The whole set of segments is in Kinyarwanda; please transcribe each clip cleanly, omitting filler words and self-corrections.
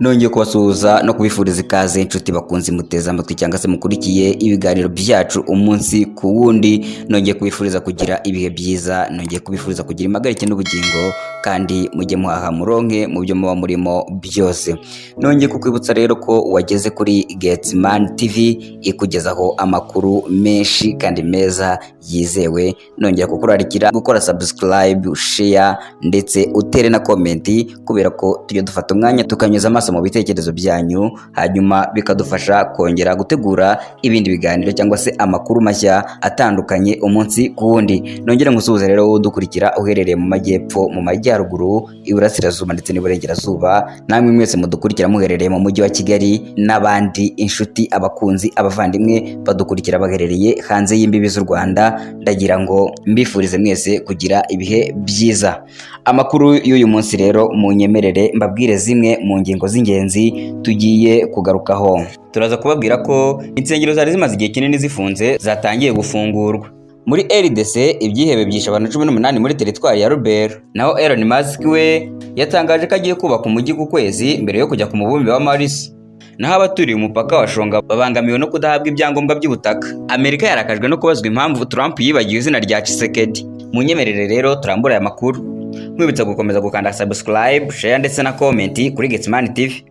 Nongeye kubasuhuza no kubifuriza ikaze, inshuti bakunze muteze amatwi cyangwa se mukurikiye ibiganiro byacu umunsi ku wundi. Nongeye kubifuriza kugira ibihe byiza, nongeye kubifuriza kugira impagarike n'ubugingo, kandi mujye muhaha muronke mu byo muba murimo byose. Nongeye kukwibutsa rero ko wageze kuri Getman TV ikugezaho amakuru menshi kandi meza yizewe. Nongera kukurarikira gukora subscribe, share ndetse utere na comment, kubera ko tujya dufata umwanya tukanyuza amaso mu bitekerezo byanyu, hanyuma bikadufasha kongera gutegura ibindi biganiro cyangwa se amakuru mashya atandukanye umunsi ku wundi. Nongera ngusuhuze rero wowe udukurikira uherereye mu majyepfo, mu majyaruguru, iburasirazuba ndetse n'iburengerazuba, namwe mwese mudukurikira muherereye mu mujyi wa Kigali, n'abandi inshuti, abakunzi, abavandimwe badukurikira baherereye hanze y'imbibi z'u Rwanda. Ndagira ngo mbifurize mwese kugira ibihe byiza. Amakuru y'uyu munsi rero, munyemerere mbabwire zimwe mu ngingo z'ingenzi tugiye kugarukaho. Turaza kubabwira ko insengero zari zimaze igihe kinini zifunze zatangiye gufungurwa. Muri RDC, ibyihebe byishe abantu 18 muri teritwari ya Rubero. Naho Elon Musk we yatangaje ko agiye kubaka umujyi ku kwezi mbere yo kujya ku mubumbe wa Mars. Naho abaturiye umupaka wa Shonga babangamiwe no kudahabwa ibyangombwa by'ubutaka. Amerika yarakajwe no kubazwa impamvu Trump yibagiwe izina rya Tshisekedi. Munyemerere rero turambure aya makuru, nkwibutsa gukomeza gukanda subscribe, share ndetse na comment kuri Getman TV.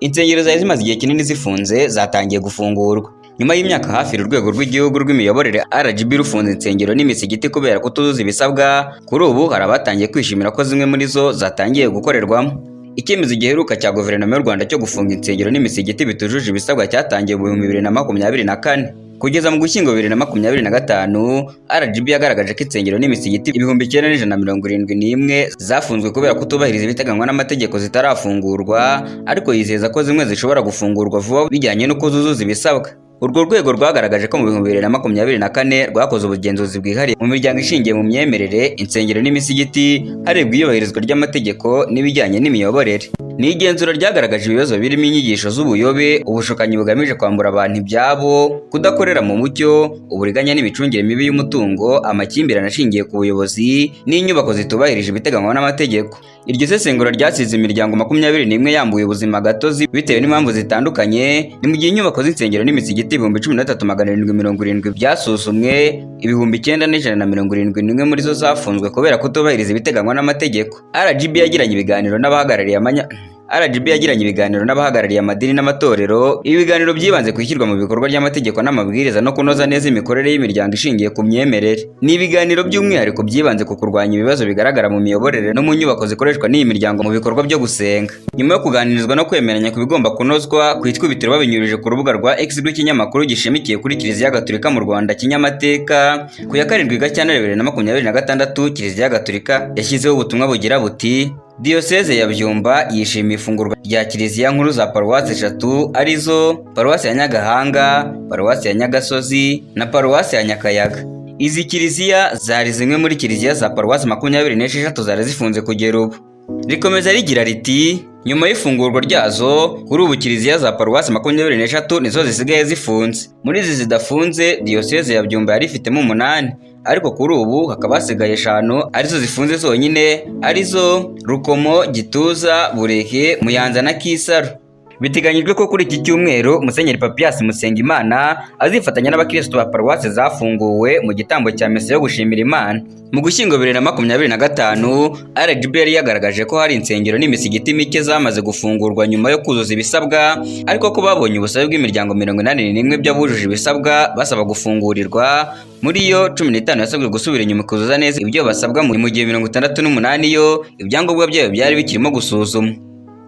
Insengero zari zimaze igihe kinini zifunze zatangiye gufungurwa nyuma y'imyaka hafi urwego rw'igihugu rw'imiyoborere RGB rufunze insengero n'imisigiti kubera kutuzuza ibisabwa. Kuri ubu hari abatangiye kwishimira ko zimwe muri zo zatangiye gukorerwamo. Icyemezo giheruka cya Guverinoma y'u Rwanda cyo gufunga insengero n'imisigiti bitujuje ibisabwa cyatangiye mu 2024. Kugeza mu Gushyingo 2025, RGB yagaragaje ko insengero n'imisigiti 9171 zafunzwe kubera kutubahiriza ibiteganywa n'amategeko zitarafungurwa, ariko yizeza ko zimwe zishobora gufungurwa vuba bijyanye n'uko zuzuza ibisabwa. Urwo rwego rwagaragaje ko mu 2024 rwakoze ubugenzuzi bwihariye mu miryango ishingiye mu myemerere, insengero n'imisigiti, harebwa iyubahirizwa ry'amategeko n'ibijyanye n'imiyoborere. Ni igenzura ryagaragaje ibibazo birimo inyigisho z'ubuyobe, ubushukanyi bugamije kwambura abantu ibyabo, kudakorera mu mucyo, uburiganya n'imicungire mibi y'umutungo, amakimbirane ashingiye ku buyobozi n'inyubako zitubahirije ibiteganywa n'amategeko. Iryo sesengura ryasize imiryango 21 yambuye ubuzima gatozi bitewe n'impamvu zitandukanye. Ni mu gihe inyubako z'insengero n'imisigiti 13,770 byasuzumwe, 9171 muri zo zafunzwe kubera kutubahiriza ibiteganywa n'amategeko. RGB yagiranye ibiganiro n'abahagarariye amadini n'amatorero. Ibi biganiro byibanze ku ishyirwa mu bikorwa ry'amategeko n'amabwiriza no kunoza neza imikorere y'imiryango ishingiye ku myemerere. Ni ibiganiro by'umwihariko byibanze ku kurwanya ibibazo bigaragara mu miyoborere no mu nyubako zikoreshwa n'iyi miryango mu bikorwa byo gusenga. Nyuma yo kuganirizwa no kwemeranya ku bigomba kunozwa, ku ikubitiro babinyujije ku rubuga rwa X rw'ikinyamakuru gishamikiye kuri Kiliziya Gatolika mu Rwanda, Kinyamateka, ku ya 7 Gashyantare 2026, Kiliziya Gatolika yashyizeho ubutumwa bugira buti: "Diyoseze ya Byumba yishimiye ifungurwa rya kiliziya nkuru za paruwasi eshatu, arizo Paruwasi ya Nyagahanga, Paruwasi ya Nyagasozi na Paruwasi ya Nyakayaga." Izi kiliziya zari zimwe muri kiliziya za paruwasi 26 zari zifunze kugera ubu. Rikomeza rigira riti: "Nyuma y'ifungurwa ryazo, kuri ubu kiliziya za paruwasi 23 nizo zisigaye zifunze. Muri izi zidafunze, Diyoseze ya Byumba yari ifitemo umunani, ariko kuri ubu hakaba hasigaye eshanu arizo zifunze zonyine, arizo Rukomo, Gituza, Bureke, Muyanza na Kisaro." Biteganyijwe ko kuri iki cyumweru Musenyeri Papias Musengimana azifatanya n'abakirisitu ba paruwasi zafunguwe mu gitambo cya misa yo gushimira Imana. Mu Gushyingo 2025, RGB yari yagaragaje ko hari insengero n'imisigiti mike zamaze gufungurwa nyuma yo kuzuza ibisabwa, ariko ko babonye ubusabe bw'imiryango 81 by'abujuje ibisabwa basaba gufungurirwa. Muri yo, 15 yasabwe gusubira inyuma ikuzuza neza ibyo basabwa, mu gihe 68 yo ibyangombwa byayo byari bikirimo gusuzumwa.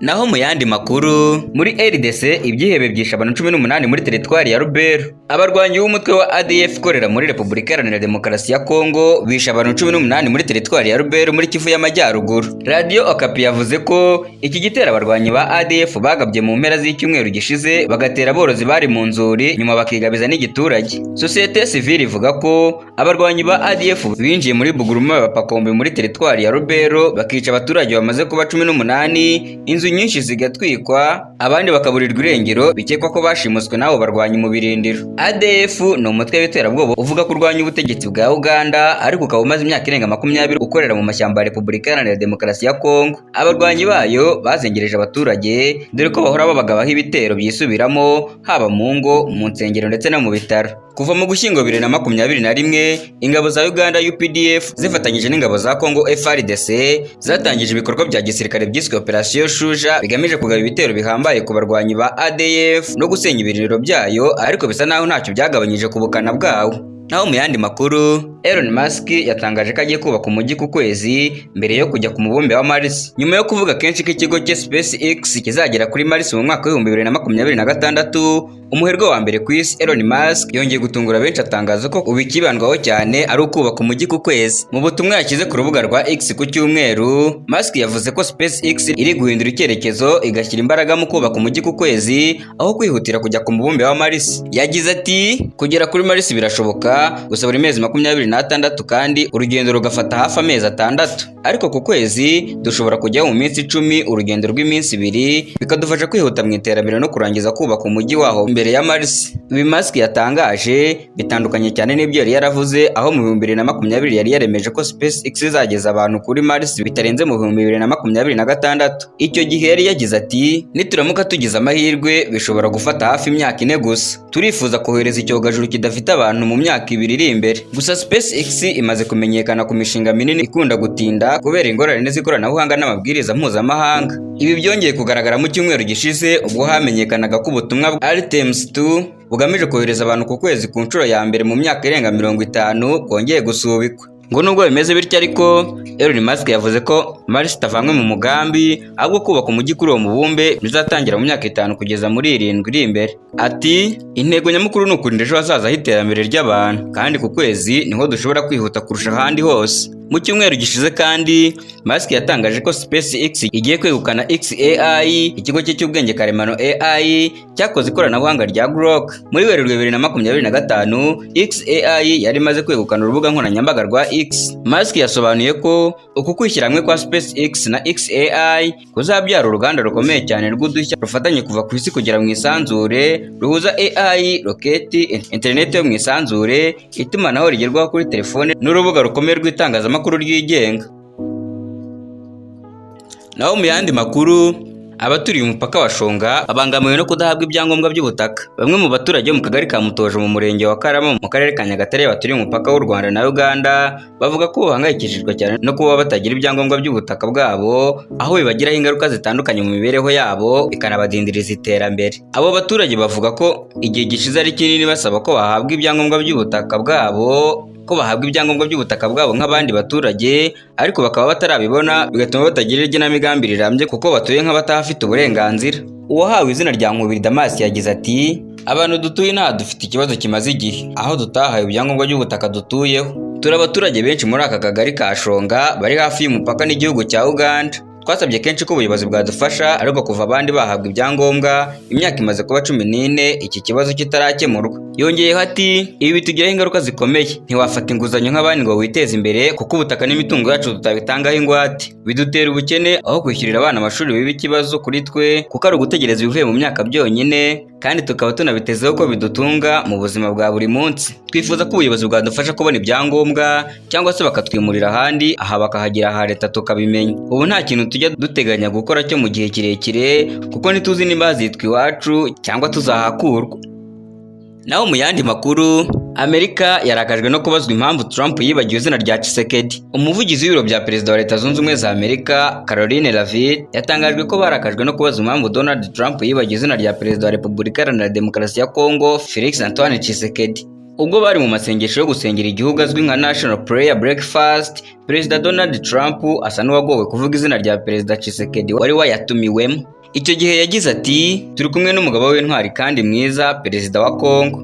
Naho mu yandi makuru, muri RDC ibyihebe byishe abantu 18 muri teritwari ya Rubero. Abarwanyi b'umutwe wa ADF ikorera muri Repubulika Iharanira Demokarasi ya Kongo bishe abantu 18 muri teritwari ya Rubero muri Kivu y'Amajyaruguru. Radio Okapi yavuze ko iki gitero abarwanyi ba ADF bagabye mu mpera z'icyumweru gishize, bagatera aborozi bari mu nzuri, nyuma bakigabiza n'igiturage. Sosiyete sivile ivuga ko abarwanyi ba ADF binjiye muri Buguruma ya Pakombe muri teritwari ya Rubero, bakica abaturage bamaze kuba 18, inzu. Inzu nyinshi zigatwikwa, abandi bakaburirwa irengero, bikekwa ko bashimuswe n'abo barwanyi mu birindiro. ADF ni umutwe w'iterabwoba uvuga ko urwanya ubutegetsi bwa Uganda, ariko ukaba umaze imyaka irenga 20 ukorera mu mashyamba ya Repubulika Iharanira Demokarasi ya Kongo. Abarwanyi bayo bazengereje abaturage, dore ko bahora babagabaho ibitero byisubiramo, haba mu ngo, mu nsengero ndetse no mu bitaro. Kuva mu Gushyingo 2021, ingabo za Uganda UPDF zifatanyije n'ingabo za Congo FARDC zatangije ibikorwa bya gisirikare byiswe Operation Shuja, bigamije kugaba ibitero bihambaye ku barwanyi ba ADF no gusenya ibirindiro byayo, ariko bisa naho ntacyo byagabanyije ku bukana bwawo. Naho mu yandi makuru, Elon Musk yatangaje ko agiye kubaka umujyi ku kwezi mbere yo kujya ku mubumbe wa Mars. Nyuma yo kuvuga kenshi ko ikigo cye SpaceX kizagera kuri Mars mu mwaka wa 2026, umuherwe wa mbere ku isi Elon Musk yongeye gutungura benshi, atangaza ko ubu ikibandwaho cyane ari ukubaka umujyi ku kwezi. Mu butumwa yashyize ku rubuga rwa X ku cyumweru, Musk yavuze ko SpaceX iri guhindura icyerekezo, igashyira imbaraga mu kubaka umujyi ku kwezi aho kwihutira kujya ku mubumbe wa Mars. Yagize ati: "Kugera kuri Mars birashoboka gusa buri mezi 26, kandi urugendo rugafata hafi amezi 6, ariko ku kwezi dushobora kujyaho mu minsi 10, urugendo rw'iminsi 2, bikadufasha kwihuta mu iterambere no kurangiza kubaka umujyi waho mbere ya Mars." Ibi Musk yatangaje bitandukanye cyane n'ibyo yari yaravuze, aho mu 2020 yari yaremeje ko SpaceX izageza abantu kuri Mars bitarenze mu 2026. Icyo gihe yari yagize ati: "Nituramuka tugize amahirwe, bishobora gufata hafi imyaka 4 gusa. Turifuza kohereza icyogajuru kidafite abantu mu myaka 2 iri imbere." Gusa SpaceX imaze kumenyekana ku mishinga minini ikunda gutinda kubera ingorane z'ikoranabuhanga n'amabwiriza mpuzamahanga. Ibi byongeye kugaragara mu cyumweru gishize, ubwo hamenyekanaga ko ubutumwa bwa Artemis 2 bugamije kohereza abantu ku kwezi ku nshuro ya mbere mu myaka irenga 50 bwongeye gusubikwa. Ngo nubwo bimeze bityo ariko, Elon Musk yavuze ko Mars itavanywe mu mugambi, ahubwo kubaka umujyi kuri uwo mubumbe bizatangira mu myaka 5 kugeza muri 7 iri imbere. Ati: "Intego nyamukuru ni ukurinda ejo hazaza h'iterambere ry'abantu, kandi ku kwezi niho dushobora kwihuta kurusha ahandi hose." Mu cyumweru gishize kandi, Musk yatangaje ko SpaceX igiye kwegukana xAI, ikigo cye cy'ubwenge karemano AI cyakoze ikoranabuhanga rya Grok. Muri Werurwe 2025, xAI yari imaze kwegukana urubuga nkoranyambaga rwa X. Musk yasobanuye ko uku kwishyira hamwe kwa SpaceX na xAI kuzabyara uruganda rukomeye cyane rw'udushya rufatanye kuva ku isi kugera mu isanzure, ruhuza AI, roketi, interineti yo mu isanzure, itumanaho rigerwaho kuri telefone n'urubuga rukomeye rw'itangazamakuru ryigenga. Naho mu yandi makuru, abaturiye umupaka wa Shonga babangamiwe no kudahabwa ibyangombwa by'ubutaka. Bamwe mu baturage bo mu kagari ka Mutojo, mu murenge wa Karama, mu karere ka Nyagatare, baturiye umupaka w'u Rwanda na Uganda, bavuga ko bahangayikishijwe cyane no kuba batagira ibyangombwa by'ubutaka bwabo, aho bibagiraho ingaruka zitandukanye mu mibereho yabo, bikanabadindiriza iterambere. Abo baturage bavuga ko igihe gishize ari kinini basaba ko bahabwa ibyangombwa by'ubutaka bwabo, nk'abandi baturage, ariko bakaba batarabibona, bigatuma batagira igenamigambi rirambye kuko batuye nk'abatahafite uburenganzira. Uwahawe izina rya Nkubiri Damas yagize ati: "Abantu dutuye inaha dufite ikibazo kimaze igihe, aho tutahawe ibyangombwa by'ubutaka dutuyeho. Turi abaturage benshi muri aka kagari ka Shonga bari hafi y'umupaka n'igihugu cya Uganda. Twasabye kenshi ko ubuyobozi bwadufasha, ariko kuva abandi bahabwa ibyangombwa, imyaka imaze kuba 14 iki kibazo kitarakemurwa." Yongeyeho ati: "Ibi bitugiraho ingaruka zikomeye. Ntiwafata inguzanyo nk'abandi ngo witeze imbere, kuko ubutaka n'imitungo yacu tutabitangaho ingwate. Bidutera ubukene, aho kwishyurira abana amashuri biba ikibazo kuri twe, kuko ari ugutegereza ibivuye mu myaka byonyine, kandi tukaba tunabitezeho ko bidutunga mu buzima bwa buri munsi. Twifuza ko ubuyobozi bwadufasha kubona ibyangombwa, cyangwa se bakatwimurira ahandi, aha bakahagira aha leta tukabimenya. Ubu nta kintu tujya duteganya gukora cyo mu gihe kirekire, kuko ntituzi nimba hazitwa iwacu cyangwa tuzahakurwa." Naho mu yandi makuru, Amerika yarakajwe no kubazwa impamvu Trump yibagiwe izina rya Tshisekedi. Umuvugizi w'ibiro bya Perezida wa Leta Zunze Ubumwe za Amerika, Karoline Leavitt, yatangajwe ko barakajwe no kubazwa impamvu Donald Trump yibagiwe izina rya Perezida wa Repubulika Iharanira Demokarasi ya Kongo, Felix Antoine Tshisekedi. Ubwo bari mu masengesho yo gusengera igihugu azwi nka National Prayer Breakfast, Perezida Donald Trump asa n'uwagowe kuvuga izina rya Perezida Tshisekedi wari wayatumiwemo. Icyo gihe yagize ati: "Turi kumwe n'umugabo w'intwari kandi mwiza, Perezida wa Kongo.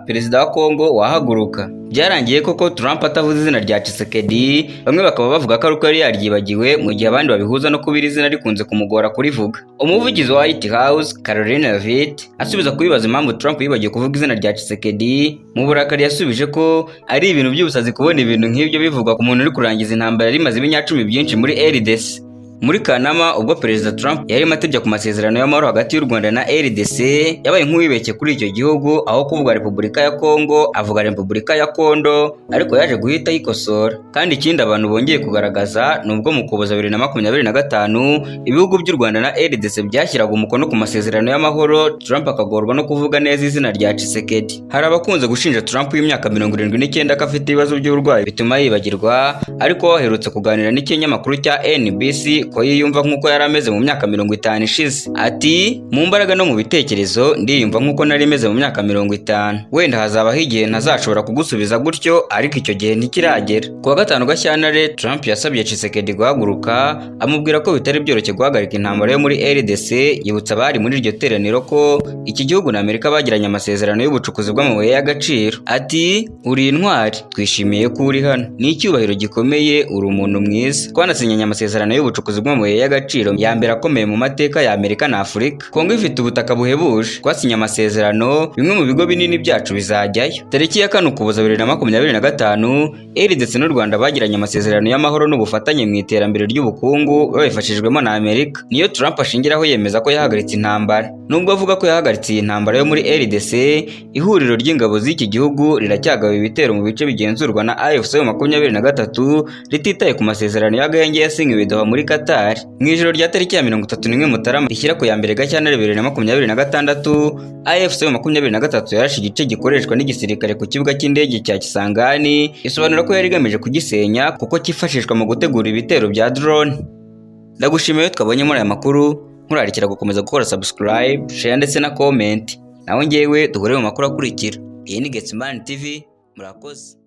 Perezida wa Kongo, wahaguruka." Byarangiye koko Trump atavuze izina rya Tshisekedi, bamwe bakaba bavuga ko ari uko yari yaryibagiwe, mu gihe abandi babihuza no kuba iri zina rikunze kumugora kurivuga. Umuvugizi wa White House, Karoline Leavitt, asubiza kubibaza impamvu Trump yibagiwe kuvuga izina rya Tshisekedi, mu burakari yasubije ko ari ibintu by'ubusazi kubona ibintu nk'ibyo bivugwa ku muntu uri kurangiza intambara yari imaze ibinyacumi byinshi muri RDC. Muri Kanama, ubwo Perezida Trump yarimo atebya ku masezerano y'amahoro hagati y'u Rwanda na RDC, yabaye nk'uwibeshye kuri icyo gihugu, aho kuvuga Repubulika ya Kongo avuga Repubulika ya Kondo, ariko yaje guhita yikosora. Kandi ikindi abantu bongeye kugaragaza ni ubwo mu Ukuboza 2025 ibihugu by'u Rwanda na RDC byashyiraga umukono ku masezerano y'amahoro, Trump akagorwa no kuvuga neza izina rya Tshisekedi. Hari abakunze gushinja Trump w'imyaka 79 ko afite ibibazo by'uburwayi bituma yibagirwa, ariko aherutse kuganira n'ikinyamakuru cya NBC ko yiyumva nk'uko yari ameze mu myaka 50 ishize. Ati: "Mu mbaraga no mu bitekerezo ndiyumva nk'uko nari meze mu myaka 50. Wenda hazabaho igihe ntazashobora kugusubiza gutyo, ariko icyo gihe ntikiragera." Ku wa gatanu Gashyantare, Trump yasabye Tshisekedi guhaguruka, amubwira ko bitari byoroshye guhagarika intambara yo muri RDC. Yibutsa abari muri iryo teraniro ko iki gihugu na Amerika bagiranye amasezerano y'ubucukuzi bw'amabuye y'agaciro. Ati: "Uri intwari, twishimiye ko uri hano, ni icyubahiro gikomeye, uri umuntu mwiza. Twanasinyanye amasezerano y'ubucukuzi bw'amabuye y'agaciro ya mbere akomeye mu mateka ya Amerika na Afurika. Kongo ifite ubutaka buhebuje, twasinye amasezerano, bimwe mu bigo binini byacu bizajyayo." Tariki ya 4 Ukuboza 2025, RDC n'u Rwanda bagiranye amasezerano y'amahoro n'ubufatanye mu iterambere ry'ubukungu babifashijwemo na Amerika. Niyo Trump ashingiraho yemeza ko yahagaritse intambara. Nubwo avuga ko yahagaritse iyi ntambara yo muri RDC, ihuriro ry'ingabo z'iki gihugu riracyagaba ibitero mu bice bigenzurwa na AFC 23, rititaye ku masezerano y'agahenge yasinywe i Doha muri Qatar. Mu ijoro rya tariki ya 31 Mutarama rishyira ku ya 1 Gashyantare 2026, AFC 23 yarashe igice gikoreshwa n'igisirikare ku kibuga cy'indege cya Kisangani, isobanura ko yari igamije kugisenya kuko cyifashishwa mu gutegura ibitero bya drone. Ndagushimiye twabonye muri aya makuru, nkurarikira gukomeza gukora subscribe, share ndetse na comment. Nawe ngewe duhure mu makuru akurikira. Iyi ni Getsimani TV, murakoze.